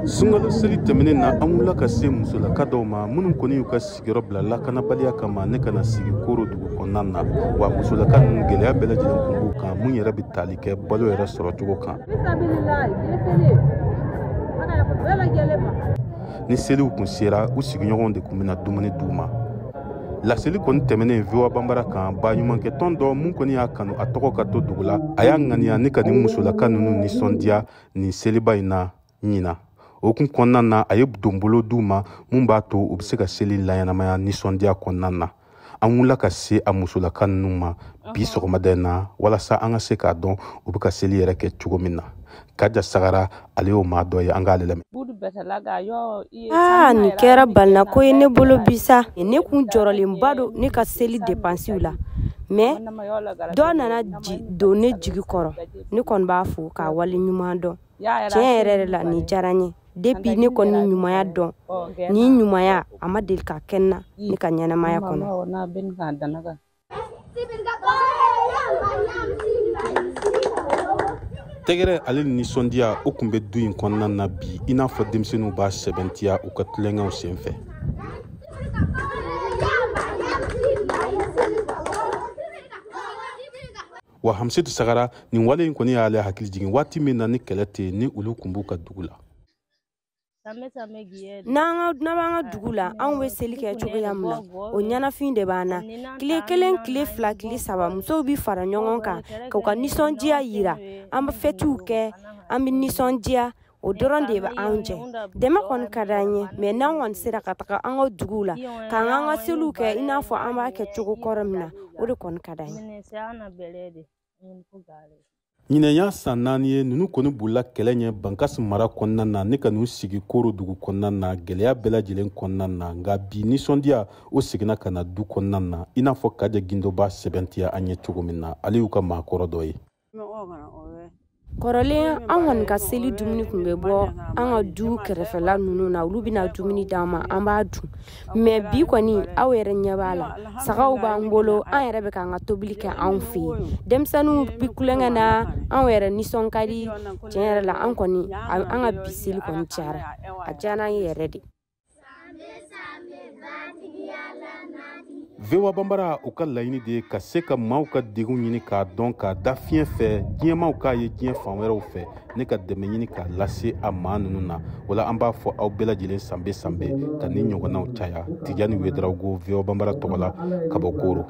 Sunkalo seli tɛmɛnen na, an wulila ka se musolaka dɔw ma minnu kɔni y'u ka sigiyɔrɔ bila lakanabaliya kama ne kana sigi Koro dugu kɔnɔna na. Wa musolaka ninnu, gɛlɛya bɛɛ lajɛlen kun b'u kan mun yɛrɛ bɛ tali kɛ balo yɛrɛ sɔrɔcogo kan. Ni seliw kun sera, u sigiɲɔgɔnw de kun bɛna dumuni d'u ma. Laseli kɔni tɛmɛnen VOA Banbara kan, baɲumankɛtɔn dɔ mun kɔni y'a kanu a tɔgɔ ka to dugu la, a y'a ŋaniya ni ka nin musolaka ninnu nisɔndiya nin seliba in na ɲina. O kun kɔnɔna na, a ye donbolo d'u ma mun b'a to u bɛ se ka seli laɲɛnamaya nisɔndiya kɔnɔna na. An wulila ka se a musolaka ninnu ma bi sɔgɔmada in na walasa an ka se k'a dɔn u bɛ ka seli yɛrɛ kɛ cogo min na. Kaja Sagara, ale y'o maa dɔ ye, an k'ale lamɛn. Aa, nin kɛra balinako ye ne bolo bi sa. Ne kun jɔrɔlenba don ne ka seli depansiw la, mais dɔ nana don ne jigi kɔrɔ. Ne kɔni b'a fo k'a wale ɲuman dɔn. Tiɲɛ yɛrɛ yɛrɛ la, nin diyara n ye. Depuis ne kɔni ɲumanya dɔn, nin ɲumanya a ma deli ka kɛ n na ne ka ɲɛnamaya kɔnɔ. Tɛgɛrɛ ale ni nisɔndiya, o kun bɛ du in kɔnɔna na bi, i n'a fɔ denmisɛnninw b'a sɛbɛntiya u ka tulonkɛw senfɛ. Wa Hamisetu Sagara, nin wale in kɔni y'ale hakili jigin waati min na ni kɛlɛ tɛ yen, ni olu kun b'u ka dugu la. N'an b'an ka dugu la, anw bɛ seli kɛ cogoya min na, o ɲɛnafin de b'an na. Tile 1, tile 2, tile 3, musow bɛ fara ɲɔgɔn kan k'u ka nisɔndiya yira. An bɛ fɛtiw kɛ, an bɛ nisɔndiya, o dɔrɔn de bɛ anw jɛ. Dɛmɛ kɔni ka d'an ye, mais n'an kɔni sera ka taga an ka duguw la k'an ka seliw kɛ i n'a fɔ an b'a kɛ cogo kɔrɔ min na, o de kɔni ka d'an ye. Ɲinɛ y'a san 4 ye, ninnu kɔni bolila kɛlɛ ɲɛ Bankasi mara kɔnɔna na ne ka n'u sigi Koro dugu kɔnɔna na, gɛlɛya bɛɛ lajɛlen kɔnɔna na. Nka bi nisɔndiya o seginna ka na du kɔnɔna na, i n'a fɔ Kaja Gindo b'a sɛbɛntiya an ye cogo min na. Ale y'u ka maakɔrɔ dɔ ye. Kɔrɔlen, an kɔni ka seli dumuni tun bɛ bɔ an ka du kɛrɛfɛla ninnu na, olu bɛna dumuni d'an ma, an b'a dun. Mais bi kɔni, aw yɛrɛ ɲɛ b'a la, sagaw b'an bolo, an yɛrɛ bɛ k'an ka tobili kɛ anw fɛ yen. Denmisɛnninw bɛ kulonkɛ na, anw yɛrɛ nisɔn ka di. Tiɲɛ yɛrɛ la, an kɔni an ka bi seli kɔni cayara, a diyara an ye yɛrɛ de. VOA Banbara, u ka laɲini de ye ka se ka maaw ka degun ɲini k'a dɔn, k'a da fiɲɛ fɛ, diɲɛmaw k'a ye diɲɛ fan wɛrɛw fɛ, ne ka dɛmɛ ɲini k'a lase a maa ninnu na. Wala an b'a fɔ aw bɛɛ lajɛlen sanbe sanbe ka ni ɲɔgɔnnaw caya. Tijani Wedarawogo, VOA Banbara tɔgɔ la, ka bɔ Koro.